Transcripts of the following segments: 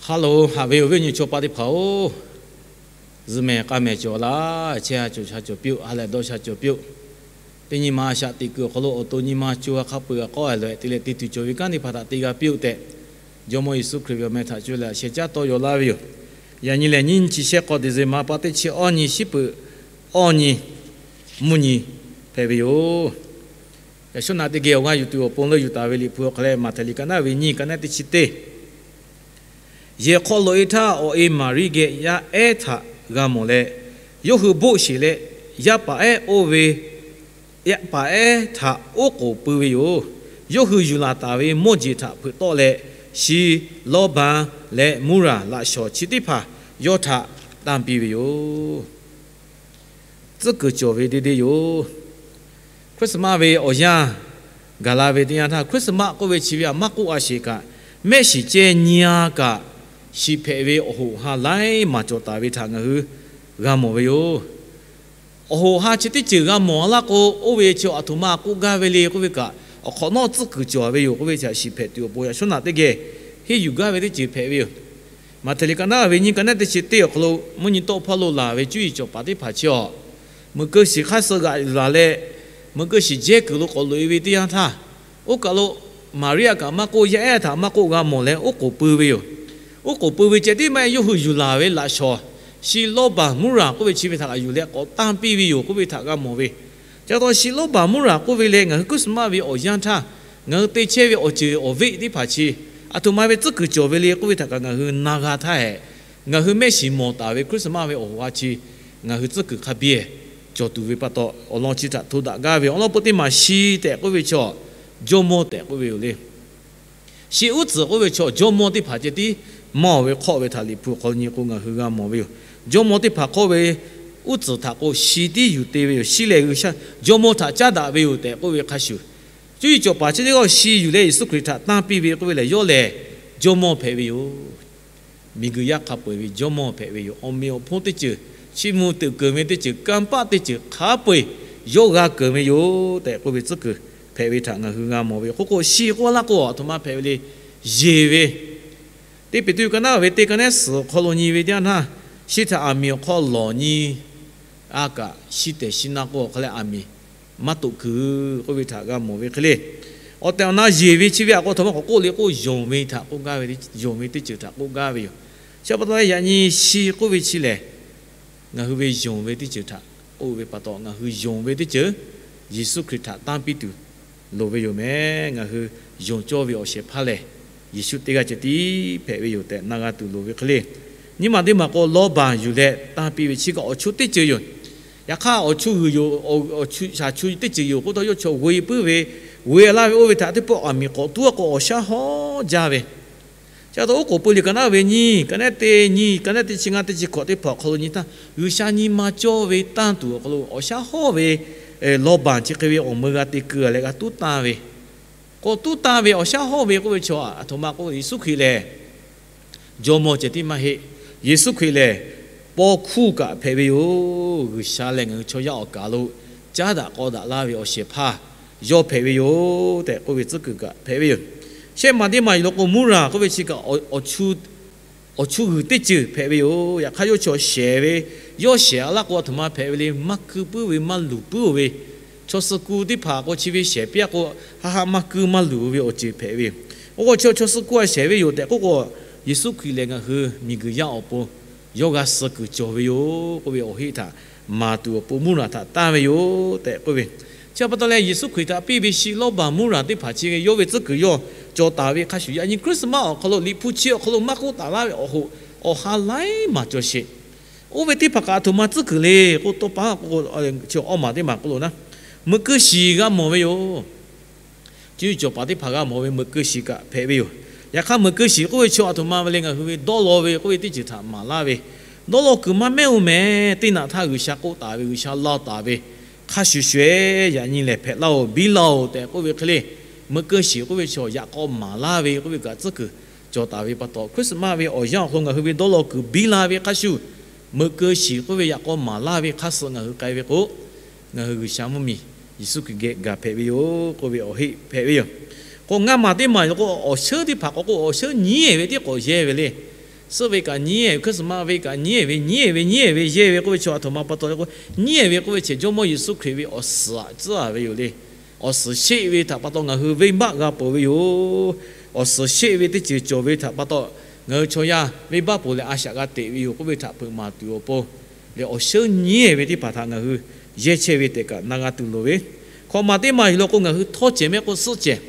Hello, haꞈ ve awˬ viˉ awˬ nyi chaw paˆ teˇ hpaˍ-oˬ, zuhꞈ mehˍ k'a mehˍ cawˬ laˇ. Chehˇ sha cawˬ sha cawˬ piˇ-oˆ, ha lehˬ dawˇ sha cawˬ piˇ-oˆ. Teˇ nyi ma a shaꞈ teꞈ kuiˬ awˬ hk'aw lo awˬ to nyi ma co ha hk'a peu-eˬ k'awˇ-e loꞈ-e te leh te tuˬ cawˬ ve kanˉ teˇ hpaˍ htaꞈ te g'a piˇ-oˆ tehꞈ, Jawˇmawˇ Yeˍsuˆ Hkriꞈ ve awˬ meh htaꞈ co leh sheh caˉ tawˇ yaw laˇ ve yoˬ. Yaꞈ nyi lehˬ, nyiˇ chi shehˆ k'awˇ December pa teˇ chi awˇ nyi shiˉ peuꞈ awˇ nyi mvuhˇ nyi hpehꞈ ve yoˬ. Yaꞈ shawˉ naꞈ teˇ geh awˬ g'aˇ yuˬ tuˬ awˬ pon leuˆ yuˬ taˍ ve Liꞈ hpu awˬ hk'aw leh, Maꞈhtehˍ liꞈ ka naˉ ve nyiˇ, ka naˉ teˇ chi teˇ Yehˬ hk'aw loꞈ-e htaˇ, awˬ e Maˍriˆ geh yaˇ ehˉ htaꞈ g'a mawˬ leh, yawˇ hui boˆ sheˬ leh, yaˇ paˍ ehˉ oˇ ve, yaˇ paˍ ehˉ htaꞈ oˉ k'oˍ pui ve yoˬ. Yawˇ hui yuˬ laˬ taˍ ve mawˇ jeˬ htaꞈ hpeuꞈ tawˆ leh, shi, lawˇ baˬ leh muˇraˬ laꞈ shawnˍ chi teˇ hpaˍ yawˇ htaꞈ tanˇ piˇ ve yoˬ. Tcuhˉ kuiˬ cawˬ ve deˇ deˇ yoˬ. Christmas ve awˬ yanˇ gaˬ la ve teˇ yanˇ htaˇ, Christmas k'oˆ ve chi ve htaꞈ maˇ k'oˆ a sheˍ kaꞈ, mehˆ shiˍ ceh nyi a kaꞈ, shiˍ hpehꞈ ve awˬ hoꞈ ha laiˉ maˬ cawˬ taˍ ve htaꞈ ngaˬ hui g'a mawˬ ve yoˬ. Awˬ hoꞈ ha chi teˇ ceuˬ g'a mawˬ laˇ k'o, oˇ ve chi aˬ htoꞈ ma k'oˆ gaˇ ve le k'oˆ ve kaꞈ, awˬ hk'awꞈ nawˉ tcuhˉ kuiˬ cawˬ ve yoˬ k'oˆ ve chi shiˍ hpehꞈ tuˬ awˬ pon yaꞈ shawˉ naꞈ teˇ geh henˇ yuˬ gaˇ ve teˇ ceuˬ hpehꞈ ve yoˬ. Maꞈhtehˍ liꞈ ka naˉ ve nyiˇ, ka naˉ teˇ chi teˇ awˬ hk'aw lo mvuhˇ nyi tawˆ hpawˇ lo laˬ ve cuˇ yiˍ cawˬ paˍ teˇ hpaˍ chi awˬ, meuꞈ keu shiˍ hk'aˇ suh g'aꞈ laˬ leh, meuꞈ keu shiˍ jehˇ kuiˬ lo k'awꞈ loꞈ-e ve teˇ yanˇ htaˇ, oˇ kaˬ lo Maˍriˆ kaꞈ maˇ k'oˆ, yaˇ ehˉ htaꞈ maˇ k'oˆ, g'a mawˬ leh oˉ k'oˍ pui ve yoˬ. Oˉ k'oˍ pui ve ceh tiˉ maˇ heˆ, yawˇ hui yuˬ laˬ ve laꞈ shawnˍ, shi, lawˇ baˬ muˇraˬ k'oˆ ve chi ve htaꞈ kaꞈ yuˬ leh k'awꞈ tanˇ piˇ ve yoˬ k'oˆ ve htaꞈ g'a mawˬ ve. Chi pa taw shi, lawˇ baˬ muˇraˬ k'oˆ ve leh ngaˬ hui Christmas ve awˬ yanˇ htaˇ, ngaˬ hui te chehˇ ve awˬ ceuˬ awˬ veˆ teˇ hpaˍ chi aˬ htoꞈ ma ve tcuhˉ kuiˬ cawˬ ve le k'oˆ ve htaꞈ kaꞈ ngaˬ hui na g'a htaˇ hehꞈ, ngaˬ hui mehˆ shiˍ mawˬ taˍ ve Christmas ve awˬ hoꞈ ha chi ngaˬ hui tcuhˉ kuiˬ hk'a biˇ cawˬ tuˬ ve pa taw, awˬ lawn chi htaꞈ hto daꞈ gaˇ ve awˬ lawn peuˬ teˇ maˬ shi tehꞈ k'oˆ ve chaw, jawˇmawˇ tehꞈ k'oˆ ve yoˬ le. Shi uˉ tcuhˍ k'oˆ ve chaw jawˇmawˇ teˇ hpaˍ ceh tiˉ maˇ oˬ ve hk'awˆ ve htaꞈ Liꞈ hpu hk'aw nyi k'o ngaˬ hui g'a mawˬ ve yoˬ. Jawˇmawˇ teˇ hpaˍ hk'awˆ ve uˉ tcuhˍ htaꞈ k'o shi tiˉ yuˬ te ve yoˬ. Shi lehˬ G'uiˬsha jawˇmawˇ htaꞈ caˉ daꞈ ve yoˬ tehꞈ k'oˆ ve hk'a shuˍ, cuˇ yiˍ cawˬ paˍ chi teˇ g'aˇ shi yuˬ leh Yeˍsuˆ Hkriꞈ htaꞈ tanˇ piˇ ve k'oˆ ve lehˬ, yawˇ lehˬ jawˇmawˇ hpehꞈ ve yoˬ. Miˬguiˬ yaˇ hk'a peu-eˬ ve jawˇmawˇ hpehꞈ ve yoˬ. Awˬ meꞈ awˬ hponˇ teˇ ceuˬ, chiˇ mvuh teuꞈ keunˍ ve teˇ ceuˬ, kanˇ paˆ teˇ ceuˬ hk'a peu-eˬ yawˇ g'a keunˍ ve yoˬ tehꞈ k'oˆ ve tcuhˉ kuiˬ hpehꞈ ve htaꞈ ngaˬ hui g'a mawˬ ve yoˬ. K'oˆ k'o shi k'oˆ laˇ k'o, aˬ htoꞈ ma hpehꞈ ve le, yeˬ ve, teˇ Peˍtruˆ ka naˉ ve teˇ, ka naˉ suhˍ awˬ hk'aw lo nyi ve teˇ yanˇ htaˇ, shi htaꞈ aˬ miˍ awˬ hk'aw lawˬ nyi a kaꞈ, shi tehˬ shi na k'o awˬ hk'a leh aˬ miˍ maˇ toꞈ kuiˬ k'oˆ ve htaꞈ g'a mawˬ ve hk'e le. Awˬ tehˬ awˬ na yeˬ ve chi ve aꞈ k'o, aˬ htoꞈ ma k'awꞈ k'oˆ le k'o, yonˍ ve htaꞈ k'oˆ gaˇ ve, yonˍ ve teˇ ceuˬ htaꞈ k'oˆ gaˇ ve yoˬ. Chi pa taw leh yaꞈ nyi shi k'oˆ ve chi lehˬ, ngaˬ hui ve yonˍ ve teˇ ceuˬ htaꞈ k'oˆ ve pa taw, ngaˬ hui yonˍ ve teˇ ceuˬ Yeˍsuˆ Hkriꞈ htaꞈ tanˇ piˇ tuˬ loˍ ve yoˬ meh. Ngaˬ hui yonˍ cawˇ ve awˬ shehˍ hpaˇ lehˬ, Yeˍsuˆ teˇ g'aˇ ceh tiˉ hpehꞈ ve yoˬ tehꞈ na g'a tuˬ loˍ ve hk'e le. Nyiˇ maˬ teˇ maˬ k'o lawˇ baˬ yuˬ leh tanˇ piˇ ve chi kaꞈ awˬ chu teˇ ceuˬ yoˬ. Yaꞈ hk'aˇ awˬ chu g'uiˬ yoˬ, awˬ chu shaˍ chu teˇ ceuˬ yoˬ k'oˆ taw, yawˇ chaw g'oꞈ e puiˉ ve, g'oꞈ e laˇ ve oˇ ve htaꞈ teˇ pawˆ aˬ miˍ k'awꞈ tuˉ a k'o awˬ shaˉ hawˉ jaˇ ve. Chi pa taw oˉ k'oˍ pui liꞈ ka naˉ ve nyiˇ, ka naˉ teˇ nyiˇ, ka naˉ teˇ chi ngaˇ, teˇ chi hkawꞈ teˇ hpaˍ awˬ hk'aw lo nyi htaˇ, G'uiˬsha nyi ma cawˇ ve tanˇ tuˬ awˬ hk'aw lo awˬ shaˉ hawˉ ve lawˇ baˬ chi hk'e ve awˬ meuˇ g'a te keu a leh g'a tuˉ tanˇ ve, k'o tuˉ tanˇ ve awˬ shaˉ hawˉ ve k'oˆ ve chaw aˬ htoꞈ ma k'oˆ, Yeˍsuˆ Hkriꞈ lehˬ jawˇmawˇ ceh tiˉ maˇ heˆ. Yeˍsuˆ Hkriꞈ lehˬ paw hkuˇ kaꞈ hpehꞈ ve yoˬ. G'uiˬsha lehˬ ngaˬ hui chaw yaˇ awˬ kaˍ lo caˉ daꞈ k'aw daꞈ laˇ ve awˬ shehˍ hpaˇ yawˇ hpehꞈ ve yoˬ tehꞈ k'oˆ ve tcuhˉ kuiˬ kaꞈ hpehꞈ ve yoˬ. Shehˆ maˬ teˇ maˬ yuˬ lo k'o muˇraˬ k'oˆ ve chi kaꞈ awˬ chu g'uiˬ teˇ ceuˬ hpehꞈ ve yoˬ. Yaꞈ hk'aˇ yawˇ chaw shehˍ ve, yawˇ shehˍ a laˇ k'o aˬ htoꞈ ma hpehꞈ ve le, maˇ keu puiˉ ve maˇ luˬ puiˉ-oˬ ve, chaw suh ku teˇ hpaˍ k'o chi ve shehˍ piˇ a k'o, haˆ haˆ maˇ keu maˇ luˬ ve awˬ ceuˬ hpehꞈ ve yoˬ. Oˇ k'o chaw, chaw suh ku a shehˍ ve yoˬ tehꞈ k'oˆ k'o, Yeˍsuˆ Hkriꞈ lehˬ ngaˬ hui miˬguiˬ yaˇ awˬ pon yawˇ g'a suh kuiˬ cawˬ ve yoˬ k'oˆ ve awˬ heˆ htaꞈ maˍ tuˬ awˬ pon muˇraˬ htaꞈ tanˇ ve yoˬ tehꞈ k'oˆ ve. Chi pa taw leh Yeˍsuˆ Hkriꞈ htaꞈ piˇ ve shi lawˇ baˬ muˇraˬ teˇ hpaˍ chi ve yawˇ ve tcuhˉ kuiˬ yawˇ cawˬ taˍ ve hk'a shuˍ, yaꞈ nyi Christmas awˬ hk'aw lo Liꞈ hpu chi awˬ hk'aw lo maˇ k'oˆ taˍ laˇ ve awˬ hoꞈ awˬ ha laiˉ maˬ cawˬ sheˍ. Oˇ ve teˇ hpaˍ kaꞈ aˬ htoꞈ ma tcuhˉ kuiˬ le k'o, tawˇ pa k'o, chi awˬ maˬ teˇ maˬ k'oˆ lo naˉ, meuꞈ keu shiˍ g'a mawˬ ve yoˬ. Cuˇ yiˍ cawˬ paˍ teˇ hpaˍ g'a mawˬ ve meuꞈ keu shiˍ kaꞈ hpehꞈ ve yoˬ. Yaꞈ hk'aˇ meuꞈ keu shiˍ k'oˆ ve chaw aˬ htoꞈ ma ve le, ngaˬ hui ve dawˇ law ve k'oˆ ve teˇ ceuˬ htaꞈ maˍ laˇ ve, dawˇ law kuiˬ maˇ mehˉ-oˬ meh. Teˇ naꞈ htaˇ G'uiˬsha k'oˆ taˍ ve, G'uiˬsha law taˍ ve hk'a shuˍ shuˍ-eˬ yaꞈ nyi lehˬ hpehꞈ laˇ-oˬ, biˇ laˇ-oˬ tehꞈ k'oˆ ve hk'e le. Meuꞈ keu shiˍ k'oˆ ve chaw yaꞈ k'aw maˍ laˇ ve k'oˆ ve kaꞈ tcuhˉ kuiˬ cawˬ taˍ ve pa taw, Christmas ve awˬ yanˇ awˬ hk'aw lo ngaˬ hui ve dawˇ law kuiˬ biˇ la ve hk'a shuˍ, meuꞈ keu shiˍ k'oˆ ve yaꞈ k'aw maˍ laˇ ve hk'a suh ngaˬ hui k'ai ve k'o, ngaˬ hui G'uiˬsha mvuhˇmiˬ Yeˍsuˆ Hkriꞈ geh gaˬ hpehꞈ ve yoˬ k'oˆ ve awˬ heˆ hpehꞈ ve yoˬ. K'o ngaˇ maˬ teˇ maˬ yoˬ k'o, awˬ sheuˉ teˇ hpaˍ k'awꞈ k'o awˬ sheuˉ nyiˉ-eˬ ve tiˉ k'awꞈ yehˇ ve le. Suhˉ ve kaꞈ nyiˉ ve, Christmas ve kaꞈ nyiˉ ve, nyiˉ ve, nyiˉ ve yehˇ ve k'oˆ ve chi a htoꞈ ma pa taw le k'o, nyiˉ ve k'oˆ ve chi Jawˇmawˇ Yeˍsuˆ Hkriꞈ ve awˬ suhˍ tcuhˉ ve yoˬ le. Awˬ suhˍ sheˆ ve htaꞈ pa taw ngaˬ hui venˇbaˆ g'a peuˬ ve yoˬ. Awˬ suhˍ sheˆ ve teˇ ceuˬ cawˬ ve htaꞈ pa taw, ngaˬ hui chaw yaˇ venˇbaˆ peuˬ leh a shaꞈ g'a teꞈ ve yoˬ k'oˆ ve htaꞈ hpeuꞈ maˍ tuˬ awˬ pon leh awˬ shinˉ nyiˉ ve teˇ hpaˍ htaꞈ ngaˬ hui yehˇ chehˇ ve tehꞈ kaꞈ na g'a tuˬ loˍ ve. Hkawꞈ maˬ teˇ maˬ yuˬ law k'o, ngaˬ hui htawˇ cehˬ mehˆ k'o suhˉ cehˬ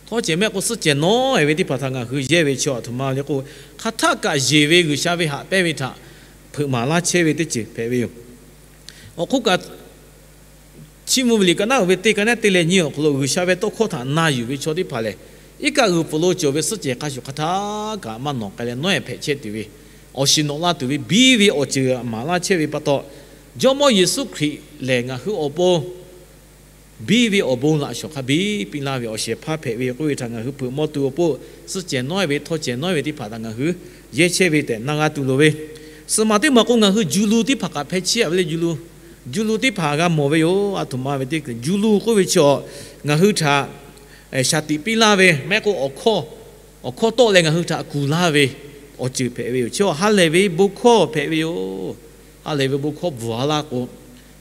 htawˇ cehˬ mehˆ k'o suhˉ cehˬ nawˉ-e ve teˇ hpaˍ htaꞈ ngaˬ hui yehˇ ve chi a htoꞈ ma le k'o, hk'aˬ htaˆ kaꞈ yeˬ ve G'uiˬsha ve haꞈ pehnˇ ve htaꞈ hpeuꞈ maˍ laˇ chehˇ ve teˇ ceuˬ hpehꞈ ve yoˬ. Awˬ hk'oˆ kaꞈ, Chiˇ mvuh ve liꞈ ka naˉ uiˍ ve teˇ ka naˉ teˇ leh nyiˇ awˬ hk'aw lo G'uiˬsha ve tawˇ hkawˇ htaꞈ na yuˬ ve chaw teˇ hpaˍ lehˬ, iˉ kaˆ g'uiˬ pfuhˍ lo cawˬ ve suhˉ cehˬ hk'a shuˍ hk'aˬ htaˆ kaꞈ maˇ nawˬ k'ai leh nawˉ-e hpehꞈ chehˇ tuˬ ve, awˬ shiˍ nawꞈ la tuˬ ve biˇ ve awˬ ceuˬ maˍ laˇ chehˇ ve pa taw, Jawˇmawˇ Yeˍsuˆ Hkriꞈ lehˬ ngaˬ hui awˬ pon biˇ ve awˬ bon laꞈ shawˍ hk'a biˇ piˇ laˇ ve awˬ shehˍ hpaˇ hpehꞈ ve k'oˆ ve htaꞈ ngaˬ hui hpeuꞈ mawˇ tuˬ awˬ pon, suhˉ cehˬ nawˉ-e ve, htawˇ cehˬ nawˉ-e ve teˇ hpaˍ htaꞈ ngaˬ hui yehˇ chehˇ ve tehꞈ na g'a tuˬ loˍ ve. Suhˍ maˬ teˇ maˬ k'o, ngaˬ hui ju lu teˇ hpaˍ kaꞈ hpehˇ chiˇ-a ve le. Ju lu, ju lu teˇ hpaˍ g'a mawˬ ve yoˬ. A htoꞈ ma ve teˇ, ju lu k'oˆ ve chi a, ngaˬ hui htaꞈ shaˍ tiꞈ piˇ laˇ ve mehˆ k'o, awˬ hkawˇ tawˆ leh ngaˬ hui htaꞈ kuˬ laˇ ve awˬ ceuˬ hpehꞈ ve yoˬ. Chi a ha lehˬ ve bon hkawˇ hpehꞈ ve yoˬ. Ha lehˬ ve bon hkawˇ bvuhˬ a laˇ k'o,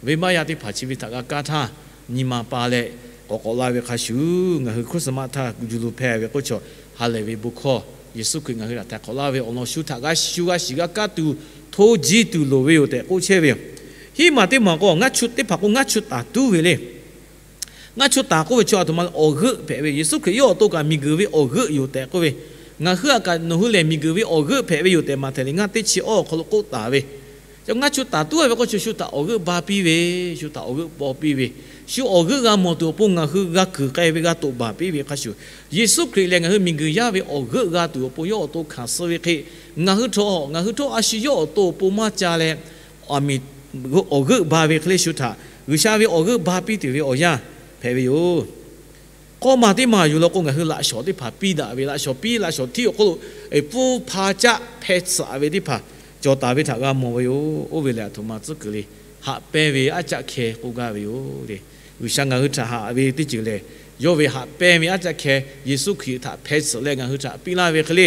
venˇbaˆ yaˇ teˇ hpaˍ chi ve htaꞈ g'a kaˇ htaˇ, nyi ma pa leh k'awꞈ k'awꞈ la ve hk'a shuˍ, ngaˬ hui Christmas htaˇ ju lu hpehˇ ve k'oˆ chi a, ha lehˬ ve bon hkawˇ Yeˍsuˆ Hkriꞈ ngaˬ hui htaꞈ htaiˍ hk'awꞈ laˇ ve awˬ lawn shu htaꞈ g'a shu g'a shiˍ g'a kaˇ tuˬ hto jiˇ tuˬ loˍ ve yoˬ tehꞈ k'oˆ chehˇ ve yoˬ. Hiˉ maˬ teˇ maˬ k'o, ngaˇ chuˇ teˇ hpaˍ k'o ngaˇ chuˇ taˍ tuˉ ve le. Ngaˇ chuˇ taˍ k'oˆ ve chi a htoꞈ ma le, awˬ g'euˆ hpehꞈ ve. Yeˍsuˆ Hkriꞈ yawˇ awˬ to kaꞈ miˬguiˬ ve awˬ g'euˆ yoˬ tehꞈ k'oˆ ve, ngaˬ hui a kaꞈ nawˬ hui lehˬ miˬguiˬ ve awˬ g'euˆ hpehꞈ ve yoˬ tehꞈ Maꞈhtehˍ liꞈ ngaˇ teˇ chi awˇ awˬ hk'aw lo k'oˆ taˍ ve. Ngaˇ chuˇ taˍ tuˉ ve k'o, shu shu htaꞈ awˬ g'euˆ ba piˇ ve, shu htaꞈ awˬ g'euˆ paw piˇ ve, shu awˬ g'euˆ g'a mawˬ tuˬ awˬ pon ngaˬ hui g'a kuiˬ k'ai ve g'a toꞈ baˬ piˇ ve hk'a shuˍ, Yeˍsuˆ Hkriꞈ lehˬ ngaˬ hui miˬguiˬ yaˇ ve awˬ g'euˆ g'a tuˬ awˬ pon yawˇ awˬ to hkanˍ suh ve hk'e, ngaˬ hui htawˇ, ngaˬ hui htawˇ a shu yawˇ awˬ to awˬ pon maˇ ca leh, aˬ miˍ awˬ g'euˆ ba ve hk'e le shu htaꞈ G'uiˬsha ve awˬ g'euˆ ba piˇ tuˬ ve awˬ yanˇ hpehꞈ ve yoˬ. K'awˇ maˬ teˇ maˬ yuˬ law k'o, ngaˬ hui laꞈ shawˍ teˇ hpaˍ piˇ daꞈ ve, laꞈ shawˍ piˇ laꞈ shawˍ htiˇ awˬ hk'oˆ lo pfuhˇ hpa caˆ hpeh tsuhꞈ ve teˇ hpaˍ cawˬ taˍ ve htaꞈ g'a mawˬ ve yoˬ. Oˇ ve lehˬ a htoꞈ ma tcuhˉ kuiˬ le, haꞈ pehnˇ ve aˉ caˆ hkeh k'oˆ gaˇ ve yoˬ le. G'uiˬsha ngaˬ hui htaꞈ haꞈ ve teˇ ceuˬ lehˬ, yawˇ ve haꞈ pehnˇ ve aˉ caˆ hkeh Yeˍsuˆ Hkriꞈ htaꞈ hpeh tsuhꞈ leh ngaˬ hui htaꞈ piˇ laˇ ve hk'e le,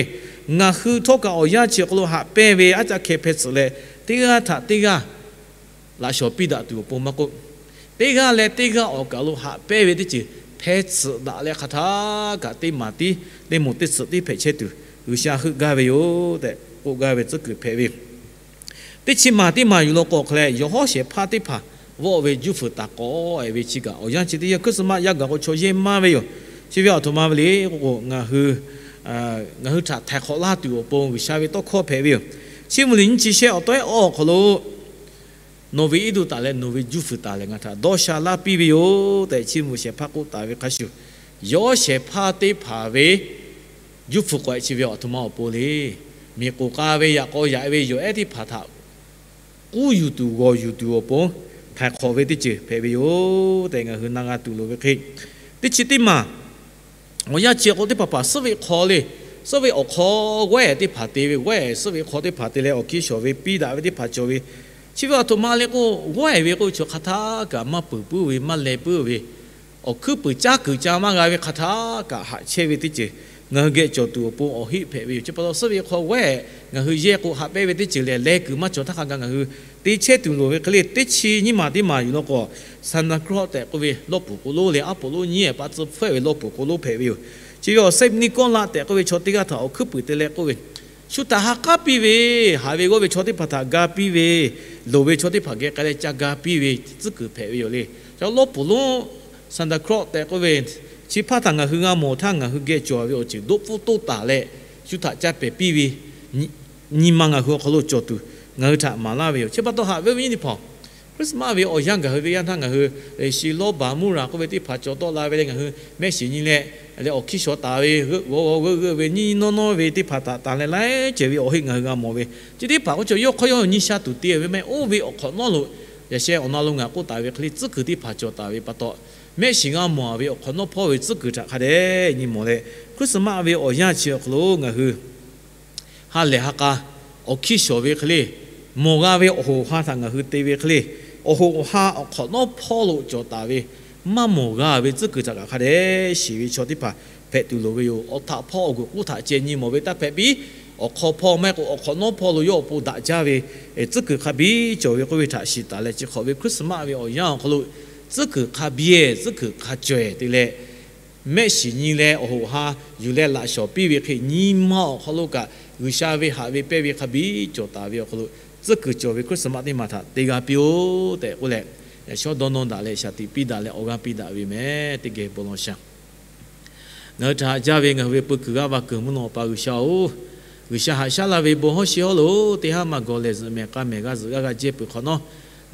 ngaˬ hui htawˇ kaꞈ awˬ yanˇ chi awˬ hk'aw lo haꞈ pehnˇ ve aˉ caˆ hkeh hpeh tsuhꞈ leh, teˇ g'aˇ htaꞈ teˇ g'aˇ laꞈ shawˍ piˇ daꞈ tuˬ awˬ pon maˇ k'oˆ, teˇ g'aˇ leh teˇ g'aˇ awˬ kaˬ lo haꞈ pehnˇ ve teˇ ceuˬ hpeh tsuhꞈ daꞈ leh hk'aˬ htaˇ kaꞈ teˇ maˬ tiˉ, teˇ moˍ teˇ tsuhꞈ tiˉ hpehꞈ chehˇ tuˬ G'uiˬsha heuˆ gaˇ ve yoˬ tehꞈ k'oˆ gaˇ ve tcuhˉ kuiˬ hpehꞈ ve yoˬ. Teˇ chi maˬ teˇ maˬ yuˬ law k'o hk'e leh, yawˬ hawˉ shehˍ hpaˇ teˇ hpaˍ vawˆ ve juˇ fuiˍ taˍ k'awꞈ-e ve chi kaꞈ awˬ yanˇ chi teˇ yanˇ Christmas yaˇ gaˬ k'o chaw yehˇ maˇ ve yoˬ. Chi ve a htoꞈ ma ve le k'o, ngaˬ hui, ngaˬ hui htaꞈ htaiˍ hk'awꞈ laˇ tuˬ awˬ pon G'uiˬsha ve tawˇ hkawˇ hpehꞈ ve yoˬ. Chi mvuh liꞈ nyiˇ chi shehˆ awˬ tawehˉ awˬ hk'aw lo, nawˬ ve iˉ duˬ taˍ leh nawˬ ve juˇ fuiˍ taˍ leh ngaˬ htaꞈ dawˇ sha laˇ piˇ ve yoˬ tehꞈ, chi mvuh shehˍ hpaˇ k'oˆ taˍ ve hk'a shuˍ, yawˬ shehˍ hpaˇ teˇ hpaˍ ve juˇ fuiˍ k'awꞈ-e chi ve a htoꞈ ma awˬ pon le. Miˬ k'oˍ k'a ve yaꞈ k'aw yaꞈ-e ve yawˬ ehˉ teˇ hpaˍ htaꞈ k'uˉ yuˬ tuˬ g'awˬ yuˬ tuˬ awˬ pon htaiˍ hk'awꞈ ve teˇ ceuˬ hpehꞈ ve yoˬ tehꞈ ngaˬ hui na g'a tuˬ loˍ ve hk'e, teˇ chi teˇ maˬ awˬ yanˇ chi k'o teˇ hpaˍ hpaˍ suhˉ ve hk'aw le, suhˉ ve awˬ hk'aw g'awehˇ teˇ hpaˍ te ve, g'awehˇ suhˉ ve hk'aw teˇ hpaˍ te leh awˬ hkiˇ shawˍ ve piˇ daꞈ ve teˇ hpaˍ cawˬ ve. Chi ve a htoꞈ ma le k'o, g'awehˇ ve k'o chaw hk'aˬ htaˇ kaꞈ maˇ peuˬ puiˉ ve, maˇ leh puiˉ ve, awˬ hkuiˉ puiˍ caˉ kuiˬ ca maˇ g'a ve hk'aˬ htaˇ kaꞈ haꞈ chehˇ ve teˇ ceuˬ ngaˬ hui geh cawˬ tuˬ awˬ pon awˬ heˆ hpehꞈ ve yoˬ. Chi pa taw suhˉ ve hk'aw g'awehˇ ngaˬ hui yehˇ k'o haꞈ pehnˇ ve teˇ ceuˬ lehˬ, leh kuiˬ maˇ cawˬ htaˇ hk'a gaˬ ngaˬ hui te chehˇ tuˬ loˍ ve hk'e le. Teˇ chi nyiˇ maˬ teˇ maˬ yuˬ law k'o, Santa Claus tehꞈ k'oˆ ve lawˇ puˍ k'o lonˉ leh aˉ poꞈ lonˉ nyiˇ ehˍ paˆ tcuh hpfuhˆ ve lawˇ puˍ k'o lonˉ hpehꞈ ve yoˬ. Chi ve awˬ Saint Nicholas tehꞈ k'oˆ ve chaw teˇ g'aˇ htaꞈ awˬ hkuiˉ puiˍ te leh k'oˆ ve, shu htaꞈ ha k'aˉ piˇ ve, haꞈ ve g'awˇ ve chaw teˇ hpaˍ htaꞈ ga piˇ ve, loˍ ve chaw teˇ hpaˍ geh k'ai leh ca ga piˇ ve tcuhˉ kuiˬ hpehꞈ ve yoˬ le. Chaw lawˇ puˍ lonˉ Santa Claus tehꞈ k'oˆ ve, chi hpaˇ htaꞈ ngaˬ hui g'a mawˬ htaˇ ngaˬ hui geh cawˬ ve awˬ ceuˬ doˆ pfuhˇ toˇ taˍ leh, shu htaꞈ ca pehˬ piˇ ve nyi ma ngaˬ hui awˬ hk'aw lo cawˬ tuˬ ngaˬ hui htaꞈ maˍ laˇ ve yoˬ. Chi pa taw haꞈ ve awˬ viˉ nyi teˇ hpaˍ, Christmas ve awˬ yanˇ gaˬ hui ve yanˇ htaˇ ngaˬ hui shi lawˇ baˬ muˇ raˬ k'oˆ ve teˇ hpaˍ cawˬ tawˆ la ve leh ngaˬ hui mehˆ shiˍ nyi leh, leh awˬ hkiˇ shawˍ taˍ ve g'euˆ g'awˇ g'awˇ g'euˆ g'euˆ ve nyiˇ nyiˇ nawˉ nawˉ ve teˇ hpaˍ htaꞈ taˍ leh laiˉ ceuˬ ve awˬ heˆ ngaˬ hui g'a mawˬ ve. Chi teˇ hpaˍ k'o chaw yawˇ hk'aw yawˇ nyi sha tuˬ te ve mehˆ oˇ ve awˬ hk'awꞈ nawˉ lo, yaꞈ sheh awˬ na lo ngaˬ k'oˆ taˍ ve hk'e le tcuhˉ kuiˬ teˇ hpaˍ cawˬ taˍ ve pa taw, mehˆ shiˍ g'a mawˬ ve awˬ hk'awꞈ nawˉ hpawˇ ve tcuhˉ kuiˬ htaꞈ hk'a dehꞈ nyi mawˬ leh, Christmas ve awˬ yanˇ chi awˬ hk'aw lo ngaˬ hui ha lehˬ ha k'a awˬ hkiˇ shawˍ ve hk'e le, mawˬ g'a ve awˬ hoꞈ awˬ ha htaꞈ ngaˬ hui te ve hk'e le, awˬ hoꞈ awˬ ha awˬ hk'awꞈ nawˉ hpawˇ lo cawˬ taˍ ve maˇ mawˬ g'a ve tcuhˉ kuiˬ htaꞈ kaꞈ hk'a dehꞈ shiˍ ve chaw teˇ hpaˍ hpehꞈ tuˬ loˍ ve yoˬ. Awˬ htaꞈ hpawˇ awˬ g'uiˬ k'uˉ htaꞈ ceh nyi mawˬ ve taˇ hpehꞈ piˇ. awˬ hk'aw hpawˇ maˇ heˆ k'o awˬ hk'awꞈ nawˉ hpawˇ lo yawˇ awˬ pon daꞈ jaˇ ve tcuhˉ kuiˬ hk'a biˇ cawˬ ve k'oˆ ve htaꞈ shiˍ taˍ leh, chi hk'awꞈ ve Christmas ve awˬ yanˇ awˬ hk'aw lo tcuhˉ kuiˬ hk'a biˇ, tcuhˉ kuiˬ hk'a cawehˬ te leh, mehˆ shiˍ nyi leh awˬ hoꞈ ha yuˬ leh laꞈ shawˍ piˇ ve hk'e, nyi ma awˬ hk'aw lo kaꞈ G'uiˬsha ve haꞈ ve pehnˇ ve hk'a biˇ cawˬ taˍ ve awˬ hk'aw lo, tcuhˉ kuiˬ cawˬ ve Christmas teˇ maˬ htaꞈ te g'a piˇ-oˆ tehꞈ k'oˆ leh, yaꞈ shawˉ dawˇ nawˇ daꞈ leh shaˍ tiꞈ piˇ daꞈ leh awˬ g'aˇ piˇ daꞈ ve meh teˇ geh bon lawˬ shaˍ. Ngaˬ hui htaꞈ haꞈ jaˇ ve ngaˬ hui ve peu kuiˬ g'aˇ va kuiˬ mvuhˇ naw Awˬ pa G'uiˬsha-oˬ, G'uiˬsha haꞈ shaˉ laˇ ve bon hawˉ sheˆ hawˉ lo teˇ haˉ maˇ gawˬ lehˬ, zuhꞈ mehˍ k'a mehˍ g'a zuhꞈ g'aˇ g'a jehˇ peuˬ hk'awꞈ nawˉ,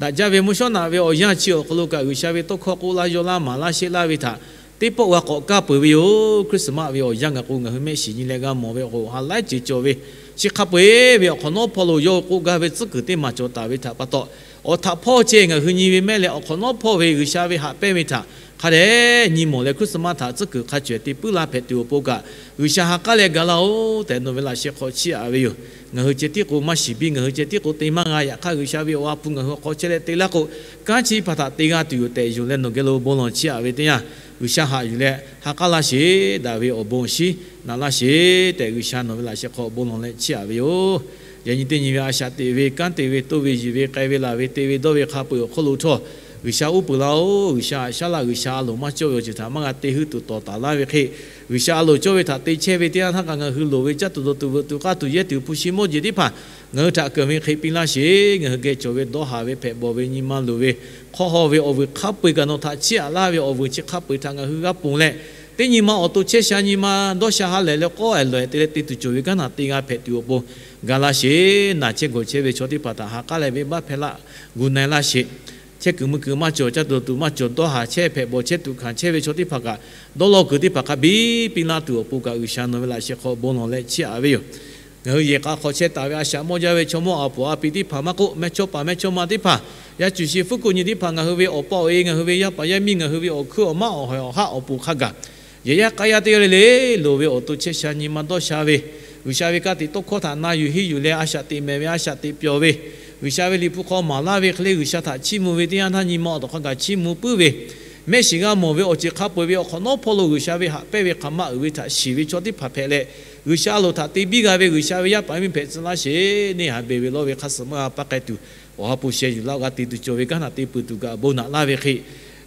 daꞈ jaˇ ve mvuhˇ shawˉ naꞈ ve awˬ yanˇ chi awˬ hk'aw lo kaꞈ G'uiˬsha ve tawˇ hkawˇ k'oˆ laˇ yaw laˇ maˍ laˇ sheˆ laˇ ve htaꞈ teˇ pawˆ g'a k'awꞈ kaˇ peuˬ ve yoˬ. Christmas ve awˬ yanˇ ngaˬ k'o ngaˬ hui mehˆ shiˍ nyi leh g'a mawˬ ve awˬ hoꞈ ha laiˉ ceuˬ cawˬ ve, chi hk'a peu-eˬ ve awˬ hk'awꞈ nawˉ hpawˇ lo yawˇ hui k'oˆ gaˇ ve tcuhˉ kuiˬ teˇ maˬ cawˬ taˍ ve htaꞈ pa taw, awˬ htaꞈ hpawˇ ceh ngaˬ hui nyi ve mehˆ leh awˬ hk'awꞈ nawˉ hpawˇ ve G'uiˬsha ve haꞈ pehnˇ ve htaꞈ hk'a dehꞈ nyi mawˬ leh Christmas htaꞈ tcuhˉ kuiˬ hk'a cawehˬ te puiˉ laˇ hpehꞈ tuˬ awˬ pon kaꞈ G'uiˬsha ha k'aˉ leh ga laˇ-oˆ tehꞈ nawˬ ve laꞈ sheh hk'aw chiˇ aꞈ ve yoˬ. Ngaˬ hui ceh tiˉ k'o maˇ shiˍ biˇ, ngaˬ hui ceh tiˉ k'o te maˇ g'a. Yaꞈ hk'aˇ G'uiˬsha ve awˬ ha hpu ngaˬ hui awˬ hk'aw chehˇ leh te laˇ k'o, kanˉ chi teˇ hpaˍ htaꞈ te g'a tuˬ yoˬ tehꞈ yonˍ leh nawˬ geh lo bon lawˬ chiˇ aꞈ ve teˇ yanˇ, G'uiˬsha haꞈ yuˬ leh ha k'aˉ laˇ sheˍ, daꞈ ve awˬ bon awˬ shinˉ naꞈ laˇ sheˍ tehꞈ G'uiˬsha nawˬ ve laꞈ sheh hk'aw bon lawˬ leh chiˇ aꞈ ve yoˬ. Yaꞈ nyi teˇ nyi ve a shaꞈ teꞈ ve, kanˉ te ve, toˇ ve, yiˬ ve, k'ai ve, laˬ ve, te ve, dawˇ ve hk'a peu-eˬ awˬ hk'oˆ lo htawˇ, G'uiˬsha uˉ peunˍ laˇ-oˆ. G'uiˬsha haꞈ shaˉ laˇ, G'uiˬsha a loˍ maˇ cawˇ ve awˬ ceuˬ htaꞈ maˇ g'a te heuˆ tuˬ tawˍ taˍ laˇ ve hk'e, G'uiˬsha a loˍ cawˇ ve htaꞈ te chehˇ ve teˇ yanˇ htaˇ kaꞈ ngaˬ hui loˍ ve caˇ tuˬ dawˬ tuˬ veuꞈ tuˬ k'aˇ tuˬ yehˇ tuˬ hpu shi mawˇ jeˬ teˇ hpaˍ ngaˬ hui htaꞈ keunˍ ve hk'e piˇ laˇ sheˍ. Ngaˬ hui geh cawˬ ve dawˇ haˍ ve hpehꞈ bawˬ ve nyi ma loˍ ve hk'aw haw ve awˬ vuiˬ hk'a peu-eˬ kaꞈ nawˬ htaꞈ chiˇ aꞈ laˇ ve awˬ vuiˬ chi hk'a peu-eˬ htaꞈ ngaˬ hui g'a ponˬ leh, teˇ nyi ma awˬ to chehˇ sha nyi ma dawˇ sha ha lehˬ leh k'awˇ ehˍ lawˬ ehˍ te leh te tuˬ cawˬ ve kanˉ htaꞈ te g'a hpehꞈ tuˬ awˬ pon ga laˇ sheˍ. Naˬ chehˇ gawˬ chehˇ ve chaw teˇ hpaˍ htaꞈ ha k'aˉ leh venˇbaˆ hpehˇ laˇ, gu na-e laˇ sheˍ. Chehˇ kuiˬ mui kuiˬ maˇ cawˬ, caˇ tuˬ dawˬ tuˬ maˇ cawˬ, dawˇ haˍ chehˇ hpehꞈ bawˬ chehˇ tuꞈ hkanˍ chehˇ ve chaw teˇ hpaˍ kaꞈ dawˇ law kuiˬ teˇ hpaˍ hk'a biˇ piˇ laˇ tuˬ awˬ pon kaꞈ G'uiˬsha nawˬ ve laꞈ sheh hk'aw bon lawˬ leh chiˇ aꞈ ve yoˬ. Ngaˬ hui yehˬ k'a hk'aw chehˇ taˍ ve a shaꞈ mawˇ jaˇ ve chaw mawˇ a poˍ a pi teˇ hpaˍ maˇ k'oˆ, meh chawˇ paˍ meh chawˇ ma teˇ hpaˍ, yaˇ cuˬ shi fuˉ kuˬ nyi teˇ hpaˍ, ngaˬ hui ve awˬ pa awˬ e, ngaˬ hui ve yaˇ paˍ yaˇ miˇ, ngaˬ hui ve awˬ hkuiˉ awˬ maˉ awˬ hawehˬ awˬ haˆ awˬ poˍ hk'a gaˬ, yehˬ yaˇ k'a yaˇ teˇ g'aˇ le le loˍ ve awˬ to chehˇ sha nyi ma dawˇ sha ve, G'uiˬsha ve ka tiꞈ tawˇ hkawˇ htaꞈ na yuˬ henˇ yuˬ leh a shaꞈ teꞈ mehˍ ve a shaꞈ teꞈ pyawˬ ve, G'uiˬsha ve liꞈ hpu hk'aw maˍ laˇ ve hk'e le G'uiˬsha htaꞈ chiˇ mvuh ve teˇ yanˇ htaˇ nyi ma awˬ tawˍ hk'a gaˬ chiˇ mvuh puiˉ ve, mehˆ shiˍ g'a mawˬ ve awˬ ceuˬ hk'a peu-eˬ ve awˬ hk'awꞈ nawˉ hpawˇ lo G'uiˬsha ve haꞈ pehnˇ ve hk'aˬ ma uiˍ ve htaꞈ shiˍ ve chaw teˇ hpaˍ hpehꞈ leh, G'uiˬsha a loˍ htaꞈ te biˇ g'a ve G'uiˬsha ve yaˇ paˍ yaˇ miˇ hpehꞈ tcuh laˇ sheˍ. Neˇ haiˬ beˬ ve lawˇ ve hk'a suhˍ maˇ g'a paˇ k'ai tuˬ, awˬ ha hpu sheh yuˬ laˇ-oˆ. G'a te tuˬ cawˬ ve kanˉ htaꞈ te peuˬ tuˬ kaꞈ bon naꞈ laˇ ve hk'e,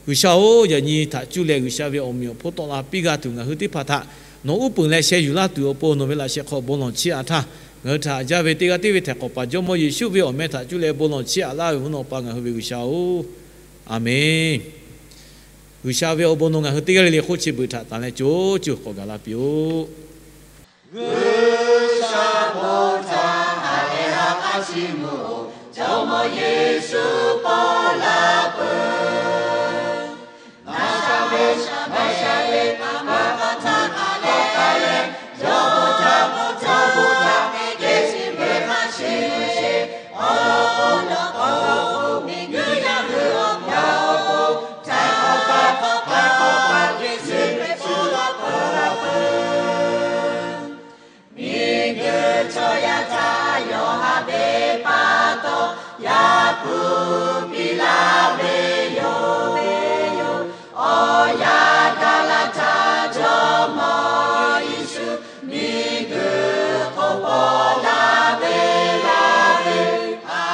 G'uiˬsha-oˬ, yaꞈ nyi htaꞈ cuˇ leh G'uiˬsha ve awˬ meꞈ awˬ hponˇ tawˆ la piˇ g'a tuˬ ngaˬ hui teˇ hpaˍ htaꞈ nawˬ uˉ peunˍ leh sheh yuˬ laˇ tuˬ awˬ pon nawˬ ve laꞈ sheh hk'aw bon lawˬ chiˇ aꞈ htaˇ, ngaˬ hui htaꞈ haꞈ jaˇ ve teˇ g'aˇ teˇ ve htehꞈ k'awꞈ paˍ Jawˇmawˇ Yeˍsuˆ ve awˬ meh htaꞈ cuˇ leh bon lawˬ chiˇ aꞈ laˇ ve mvuhˇ naw Awˬ pa ngaˬ hui ve G'uiˬsha-oˬ, Aˍmenˍ. G'uiˬsha ve awˬ bon nawˬ ngaˬ hui teˇ g'aˇ le le hk'oˆ chi beuꞈ htaꞈ tanˬ leh co cuˇ k'awꞈ gaˬ la piˇ-oˆ. G'uiˬsha bon htaꞈ ha lehˬ ha k'aˉ chiˇ mvuh-oˬ, Jawˇmawˇ Yeˍsuˆ pawˆ la peuˬ. Naˍ sha ve shaˍ maˇ sha ve kaꞈ maˇ k'awꞈ htaˇ kaꞈ leh k'ai leh, yawˇ bon htaꞈ bon htaꞈ bon htaꞈ teˇ geh chi ve hk'a sheˍ sheˍ, awˬ lawn k'o miˬguiˬ yaˇ hui awˬ hpaw awˬ pon htaꞈ k'awꞈ pa k'awꞈ pa k'awꞈ pa Yeˍsuˆ Hkriꞈ pawˆ la peuˬ. Miˬguiˬ chaw yaˇ htaꞈ yawˇ haꞈ ve pa taw, Yaˇ hpu piˇ laˇ ve yoˬ ve yoˬ. Awˬ yanˇ gaˬ la htaˇ Jawˇmawˇ Yeˍsuˆ miˬguiˬ hk'oˆ pawˆ la ve laˇ ve, a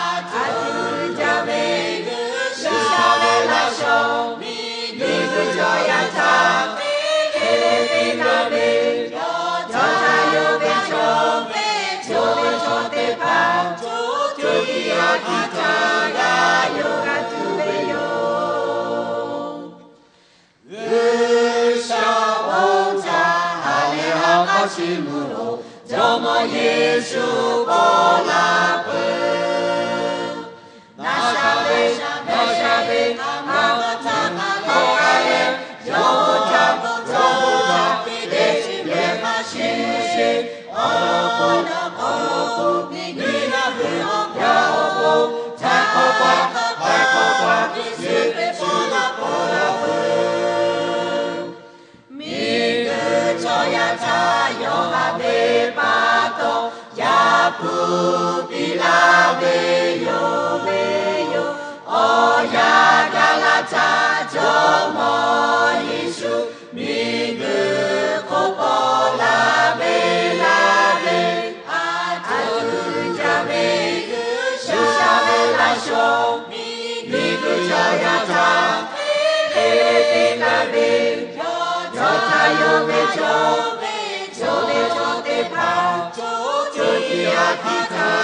htoꞈ jaˇ ve G'uiˬsha ve laꞈ shawˍ miˬguiˬ chaw yaˇ htaꞈ teˇ geh piˇ laˇ ve, yawˇ htaꞈ yawˇ ve chaw ve chaw ve chaw teˇ hpaˍ co co tiˉ a hkiˇ htaˇ g'a yawˇ g'a tuˬ ve yoˬ. G'uiˬsha bon htaꞈ ha lehˬ ha k'aˉ chiˇ mvuh-oˬ, Jawˇmawˇ Yeˍsuˆ pawˆ la peuˬ. Naˍ sha ve shaˍ maˇ sha ve kaꞈ maˇ k'awꞈ htaˇ kaꞈ leh k'ai leh, yawˇ bon htaꞈ bon htaꞈ teˇ geh chi ve hk'a sheˍ sheˍ, awˬ lawn k'o miˬguiˬ yaˇ hui awˬ hpaw awˬ pon htaꞈ k'awꞈ pa k'awꞈ pa Yeˍsuˆ Hkriꞈ pawˆ la peuˬ. Miˬguiˬ chaw yaˇ htaꞈ yawˇ haꞈ ve pa taw, Yaˇ hpu piˇ laˇ ve yoˬ ve yoˬ. Awˬ yanˇ gaˬ la htaˇ Jawˇmawˇ Yeˍsuˆ miˬguiˬ hk'oˆ pawˆ la ve laˇ ve, a ve, yawˇ htaꞈ yonˍ ve chaw, chaw ve chaw teˇ hpaˍ, co e a hkiˇ htaˇ